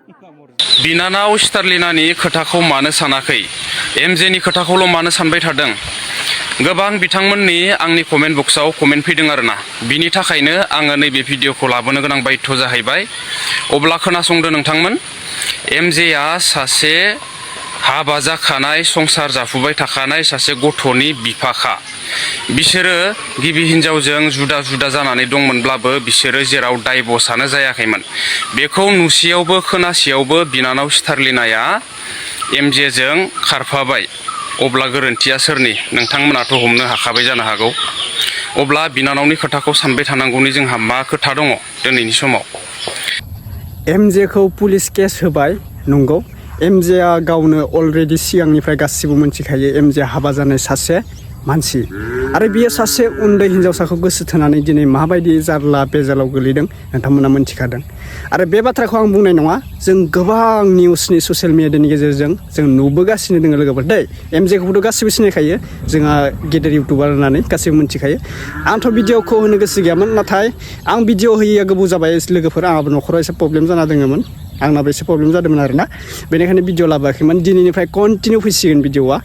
बिनानाव स्टारलिनानि खोथाखौ मानो सानाखै एमजेनि खोथाखौल' मानो सानबाय थादों गोबां बिथांमोननि आंनि कमेन्ट बक्सआव कमेन्ट फैदों आरोना बिनि थाखायनो आङो नैबे भिडिअखौ लाबोनो गोनां बायध' जाहैबाय अब्ला खोनासंदो नोंथांमोन एमजेआ सासे हाबा जाखानाय संसार जाफुबाय थाखानाय सासे गथ'नि बिफाखा बिसोरो गिबि हिनजावजों जुदा जुदा जानानै दंमोनब्लाबो बिसोरो जेराव डाइभर्सआनो जायाखैमोन बेखौ नुसेयावबो खोनासेयावबो बिनानाव स्टारलिनाया एमजेजों खारफाबाय अब्ला गोरोन्थिया सोरनि नोंथांमोनाथ' हमनो हाखाबाय जानो हागौ अब्ला बिनानावनि खोथाखौ सानबाय थानांगौनि जोंहा मा खोथा दङ दिनैनि समाव एमजेखौ पुलिस केस होबाय नंगौ एमजेआ गावनो अलरेडि सिगांनिफ्राय गासिबो मिथिखायो एमजे हाबा जानाय सासे मानसि आरो बियो सासे उन्दै हिनजावसाखौ गोसो थोनानै दिनै माबायदि जारला बेजालाव गोलैदों नोंथांमोना मिथिखादों आरो बे बाथ्राखौ आं बुंनाय नङा जों गोबां निउसनि ससियेल मिडियानि गेजेरजों जों नुबोगासिनो दङ लोगोफोर दै एमजेखौबोथ' गासिबो सिनायखायो जोंहा गेदेर इउटुबार होननानै गासिबो मिथिखायो आंथ' भिडिअखौ होनो गोसो गैयामोन नाथाय आं भिडिअ होयैया गोबाव जाबाय लोगोफोर आंहाबो न'खराव एसे प्रब्लेम जाना दङमोन आंनाबो एसे प्रब्लेम जादोंमोन आरोना बेनिखायनो भिडिअ लाबोआखैमोन दिनैनिफ्राय कन्टिनिउ फैसिगोन भिडिअआ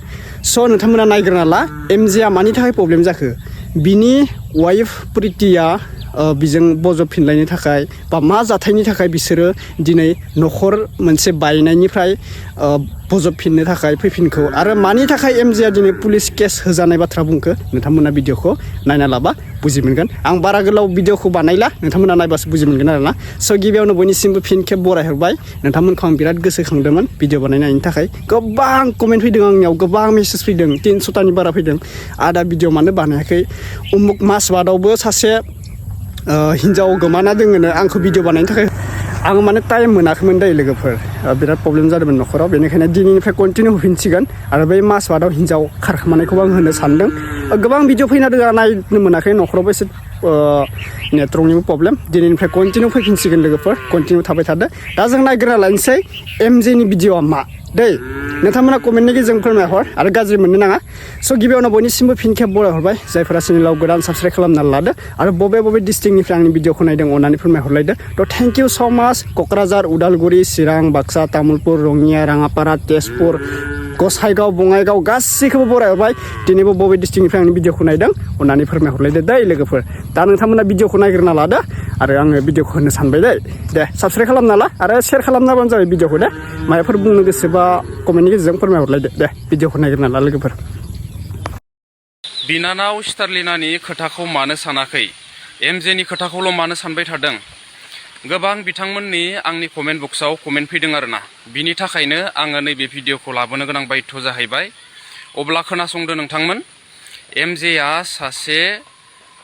स' नोंथांमोना नायग्रोना ला एमजेआ मानि थाखाय प्रब्लेम जाखो बिनि वाइफ प्रितिया बिजों बजबफिनलायनो थाखाय बा मा जाथायनि थाखाय बिसोरो दिनै न'खर मोनसे बायनायनिफ्राय बजबफिननो थाखाय फैफिनखौ आरो मानि थाखाय एमजेआ दिनै पुलिस केस होजानाय बाथ्रा बुंखो नोंथांमोना भिडिअखौ नायना लाबा बुजि मोनगोन आं बारा गोलाव भिडिअखौ बानायला नोंथांमोना नायबासो बुजि मोनगोन आरोना स' गिबियावनो बयनिसिमबो फिन खेब बरायहरबाय नोंथांमोनखौ आं बिराद गोसोखांदोंमोन भिडिअ बानायनायनि थाखाय गोबां कमेन्ट फैदों आंनियाव गोबां मेसेज फैदों 300तानि बारा फैदों आदा भिडिअ मानो बानायाखै उमुक मास बादावबो सासे हिन्जाव गोमाना दोङोनो आंखौ भिडिअ बानायनो थाखाय आं माने टाइम मोनाखैमोन दै लोगोफोर बिराद प्रब्लेम जादोंमोन न'खराव बेनिखायनो दिनैनिफ्राय कन्टिनिउ होफिनसिगोन आरो बै मास बादाव हिन्जाव खारखोमानायखौबो आं होनो सानदों गोबां भिडिअ फैना दङ नायनो मोनाखै न'खरावबो एसे नेटवर्कनिबो प्रब्लेम दिनैनिफ्राय कन्टिनिउ फैफिनसिगोन लोगोफोर कन्टिनिउ थाबाय थादो दा जों नायग्रोना लानोसै एमजेनि भिडिअआ मा दै नोंथांमोना कमेन्टनि गेजेरजों फोरमायहर आरो गाज्रि मोननो नाङा स' गिबियावनो बयनिसिमबो फिन खेब बरायहरबाय जायफोरा चेनेलाव गोदान साबस्क्राइब खालामना लादो आरो बबे डिस्ट्रिक्टनिफ्राय आंनि भिडिअखौ नायदों अननानै फोरमायहरलायदो थ' थेंक इउ स' माच क'क्राझार उदालगुरि चिरां बाक्सा तामुलपुर रङिया राङापारा तेजपुर गसाइगाव बङाइगाव गासैखौबो बरायहरबाय दिनैबो बबे डिस्ट्रिक्टनिफ्राय आंनि भिडिअखौ नायदों अननानै फोरमायहरलायदो दै लोगोफोर दा नोंथांमोना भिडिअखौ नायग्रोना लादो आरो आङो भिडिअखौ होनो सानबाय दे साबस्क्राइब खालामना ला आरो शेयार खालामनाबानो जाबाय भिडिअखौ दे माबाफोर बुंनो गोसोबा कमेन्टनि गेजेरजों फोरमायहरलायदो दे भिडिअखौ नायग्रोना ला लोगोफोर बिनानाव स्टारलिनानि खोथाखौ मानो सानाखै एमजेनि खोथाखौल' मानो सानबाय थादों गोबां बिथांमोननि आंनि कमेन्ट बक्सआव कमेन्ट फैदों आरोना बिनि थाखायनो आङो नैबे भिडिअखौ लाबोनो गोनां बायध' जाहैबाय अब्ला खोनासंदो नोंथांमोन एमजेआ सासे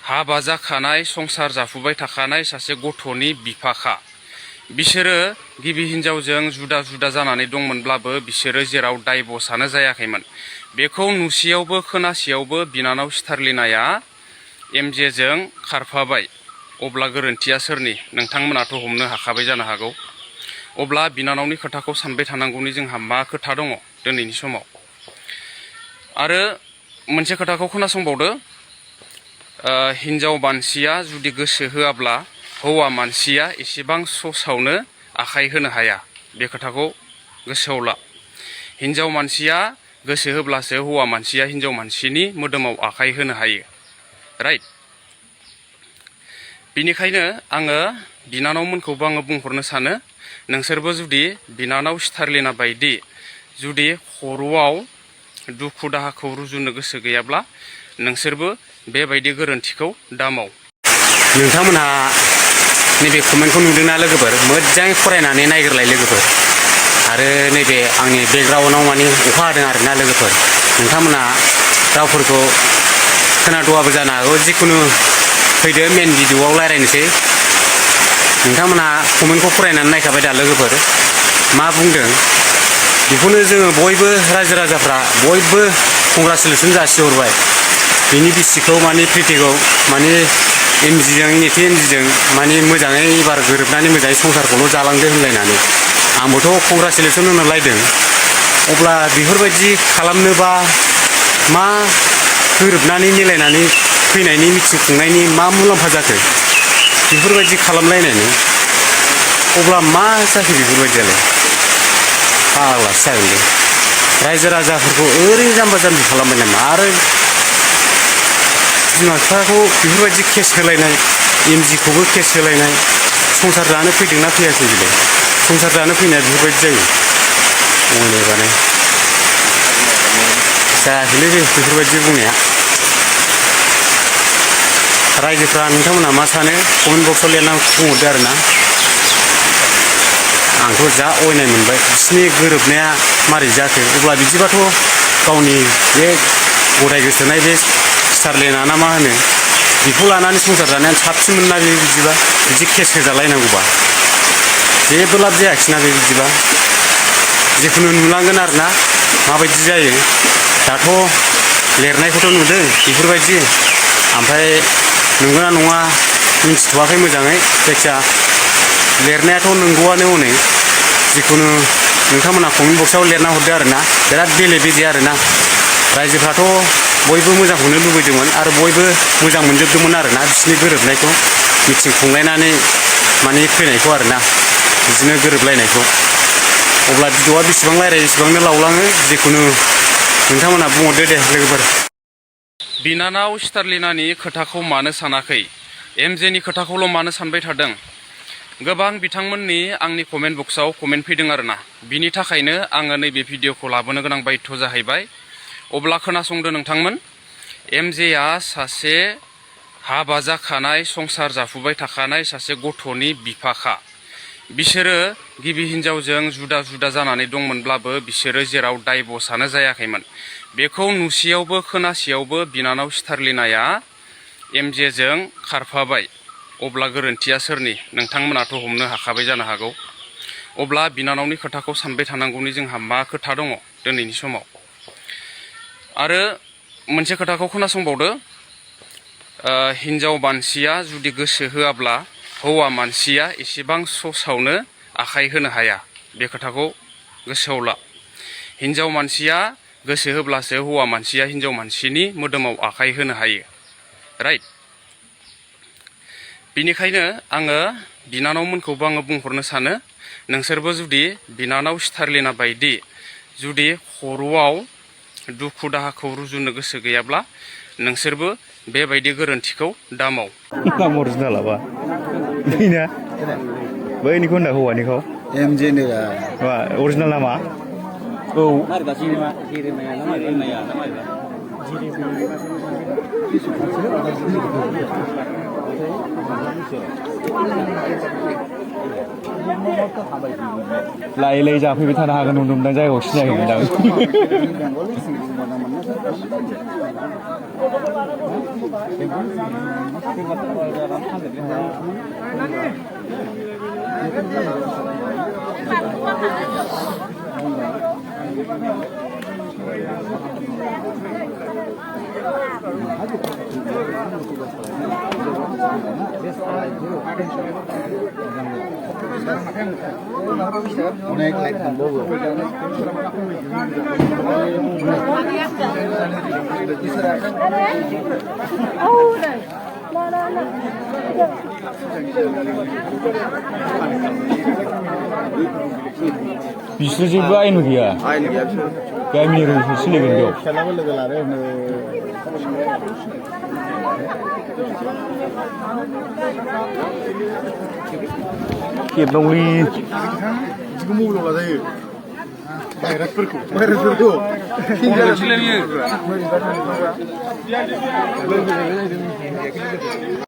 हाबा जाखानाय संसार जाफुबाय थाखानाय सासे गथ'नि बिफाखा बिसोरो गिबि हिनजावजों जुदा जुदा जानानै दंमोनब्लाबो बिसोरो जेराव डाइभर्सआनो जायाखैमोन बेखौ नुसेयावबो खोनासेयावबो बिनानाव स्टारलिनाया एमजेजों खारफाबाय अब्ला गोरोन्थिया सोरनि नोंथांमोनाथ' हमनो हाखाबाय जानो हागौ अब्ला बिनानावनि खोथाखौ सानबाय थानांगौनि जोंहा मा खोथा दङ दिनैनि समाव आरो मोनसे खोथाखौ खोनासंबावदो हिनजाव मानसिया जुदि गोसो होआब्ला हौवा मानसिया एसेबां ससावनो आखाइ होनो हाया बे खोथाखौ गोसोआव ला हिनजाव मानसिया गोसो होब्लासो हौवा मानसिया हिनजाव मानसिनि मोदोमाव आखाइ होनो हायो राइट बिनिखायनो आङो बिनानावमोनखौबो आङो बुंहरनो सानो नोंसोरबो जुदि बिनानाव स्टारलिना बायदि जुदि खर'आव दुखु दाहाखौ रुजुनो गोसो गैयाब्ला नोंसोरबो बेबायदि गोरोन्थिखौ दामाव नोंथांमोनहा नैबे कमेन्टखौ नुदोंना लोगोफोर मोजाङै फरायनानै नायग्रोलाय लोगोफोर आरो नैबे आंनि बेकग्राउन्डआव माने अखा हादों आरोना लोगोफोर नोंथांमोना रावफोरखौ खोनाद'आबो जानो हागौ जिखुनु फैदो मेन भिडिअआव रायज्लायनोसै नोंथांमोना कमेन्टखौ फरायनानै नायखाबाय दा लोगोफोर मा बुंदों बेखौनो जोङो बयबो रायजो राजाफ्रा बयबो कंग्राचुलेसन जासिहरबाय बिनि बिसिखौ माने प्रितिखौ माने एमजिजों नेथि एमजिजों माने मोजाङै एबार गोरोबनानै मोजाङै संसारखौल' जालांदो होनलायनानै आंबोथ' कंग्राचुलेसन होनलायदों अब्ला बेफोरबायदि खालामनोबा मा गोरोबनानै मिलायनानै फैनायनि मिथिं खुंनायनि मा मुलाम्फा जाखो बेफोरबायदि खालामलायनायनि अब्ला मा जाखो बेफोरबायदियालाय फाग्लासो जागोनलै रायजो राजाफोरखौ ओरै जाम्बा जाम्बि खालामबाय नामा आरो बिमा बिफाखौ बेफोरबायदि केस होलायनाय एमजिखौबो केस होलायनाय संसार जानो फैदोंना फैयाखै बिलाय संसार जानो फैनाया बेफोरबायदि जायो अनेबानो जायाखैलै बेफोरबायदि बुंनाया रायजोफ्रा नोंथांमोना मा सानो कमेन्ट बक्सआव लिरना बुंहरदो आरोना आंथ' जा अयनाय मोनबाय बिसिनि गोरोबनाया मारै जाखो अब्ला बिदिबाथ' गावनि बे गदाय गोसोनाय बे स्टारलिना ना मा होनो बेखौ लानानै संसार जानायानो साबसिनमोन ना बे बिदिबा बिदि केस होजालायनांगौबा जेबो लाब जायाखिसैना बे बिदिबा जिखुनु नुलांगोन आरोना माबायदि जायो दाथ' लिरनायखौथ' नुदों बेफोरबायदि ओमफ्राय नंगौना नङा मिन्थिथ'वाखै मोजाङै जायखिया लिरनायाथ' नंगौआनो हनै जिखुनु नोंथांमोना कमेन्ट बक्सआव लिरना हरदो आरोना बिराद बेले बेजे आरोना रायजोफ्राथ' बयबो मोजांखौनो लुबैदोंमोन आरो बयबो मोजां मोनजोबदोंमोन आरोना बिसिनि गोरोबनायखौ मिटिं खुंलायनानै माने फैनायखौ आरोना बिदिनो गोरोबलायनायखौ अब्ला भिडिअआ बेसेबां रायलायो एसेबांनो लावलाङो जिखुनु नोंथांमोना बुंहरदो दे लोगोफोर बिनानाव स्टारलिनानि खोथाखौ मानो सानाखै एमजेनि खोथाखौल' मानो सानबाय थादों गोबां बिथांमोननि आंनि कमेन्ट बक्सआव कमेन्ट फैदों आरोना बिनि थाखायनो आङो नैबे भिडिअखौ लाबोनो गोनां बायध' जाहैबाय अब्ला खोनासंदो नोंथांमोन एमजेआ सासे हाबा जाखानाय संसार जाफुबाय थाखानाय सासे गथ'नि बिफाखा बिसोरो गिबि हिनजावजों जुदा जुदा जानानै दंमोनब्लाबो बिसोरो जेराव डाइभर्सआनो जायाखैमोन बेखौ नुसेयावबो खोनासेयावबो बिनानाव स्टारलिनाया एमजेजों खारफाबाय अब्ला गोरोन्थिया सोरनि नोंथांमोनाथ' हमनो हाखाबाय जानो हागौ अब्ला बिनानावनि खोथाखौ सानबाय थानांगौनि जोंहा मा खोथा दङ दिनैनि समाव आरो मोनसे खोथाखौ खोनासंबावदो हिनजाव मानसिया जुदि गोसो होआब्ला हौवा मानसिया एसेबां ससावनो आखाइ होनो हाया बे खोथाखौ गोसोआव ला हिनजाव मानसिया गोसो होब्लासो हौवा मानसिया हिनजाव मानसिनि मोदोमाव आखाइ होनो हायो राइट बिनिखायनो आङो बिनानावमोनखौबो आङो बुंहरनो सानो नोंसोरबो जुदि बिनानाव स्टारलिना बायदि जुदि खर'आव दुखु दाहाखौ रुजुनो गोसो गैयाब्ला नोंसोरबो बेबायदि गोरोन्थिखौ दामाव नाम अरिजिनालाबा बैना बैनिखौ होनदा हौवानिखौ एमजे नो मा अरिजिनाल नामा औ लायै लायै जाफैबाय थानो हागोन नंदोंमोन जायगायाव सिनायहैगोन आं अनेक लाइक दंबावो बिसोर जेबो आयेन गैया गामिनि रुलसो सोलिगोन बेयाव फिसालाबो लोगो लादो खेबनांगौलै बिदिखौ मबाइलाव लाजायो भाइरासफोरखौ